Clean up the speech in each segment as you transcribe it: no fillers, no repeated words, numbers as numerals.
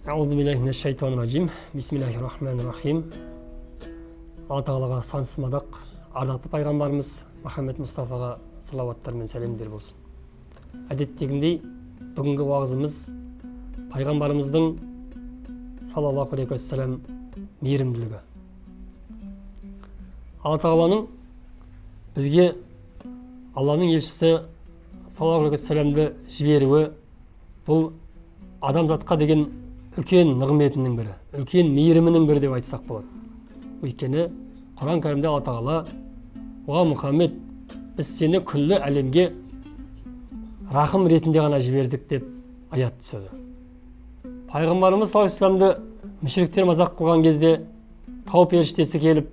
Аузубиллахи. Бисмиллахи. Алла тағалаға сансыз мадақ, ардақты пайғамбарымыз Мұхаммед Мұстафаға салауаттар мен сәлемдер болсын. Әдеттегіндей бүгінгі уағызымыз пайғамбарымыздың саллаллаху алейхи уассалам мейірімділігі. Алла тағаланың бізге Алланың елшісі саллаллаху алейхи уассаламды жіберуі бұл адамзатқа деген үлкен нығметінің бірі, үлкен мейірімінің бірі деп айтсақ болады. Өйткені Құран кәрімде Алла тағала: "Уа Мұхаммед, біз сені күллі әлемге рахым ретінде ғана жібердік" деп аят түседі. Пайғамбарымыз саллаллаху алейхи уассаламды мүшриктер мазақ қылған кезде тау періштесі келіп: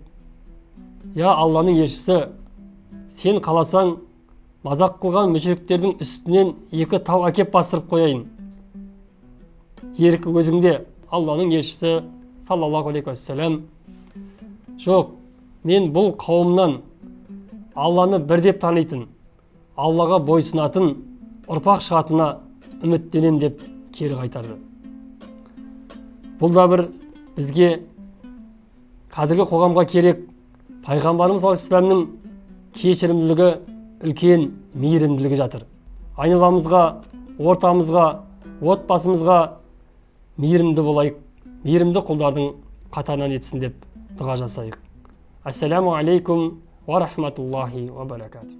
"Я Алланың елшісі, сен қаласаң, мазақ қылған мүшриктердің үстінен екі тау әкеп бастырып қояйын, еркі өзіңде." Алланың елшісі саллаллаху алейхи уассалам: "Жоқ, мен бұл қауымнан Алланы бір деп танитын, Аллаға бойсынатын ұрпақ шығатынына үміттенем" деп кері қайтарды. Бұл да бір бізге, қазіргі қоғамға керек пайғамбарымыз саллаллаху алейхи уассаламның кешірімділігі, үлкен мейірімділігі жатыр. Айналамызға, ортамызға, отбасымызға мейірімді болайық, мейірімді құлдардың қатарынан етсін деп дұға жасайық. Ассаламу алейкум уа рахматуллахи уа баракатух.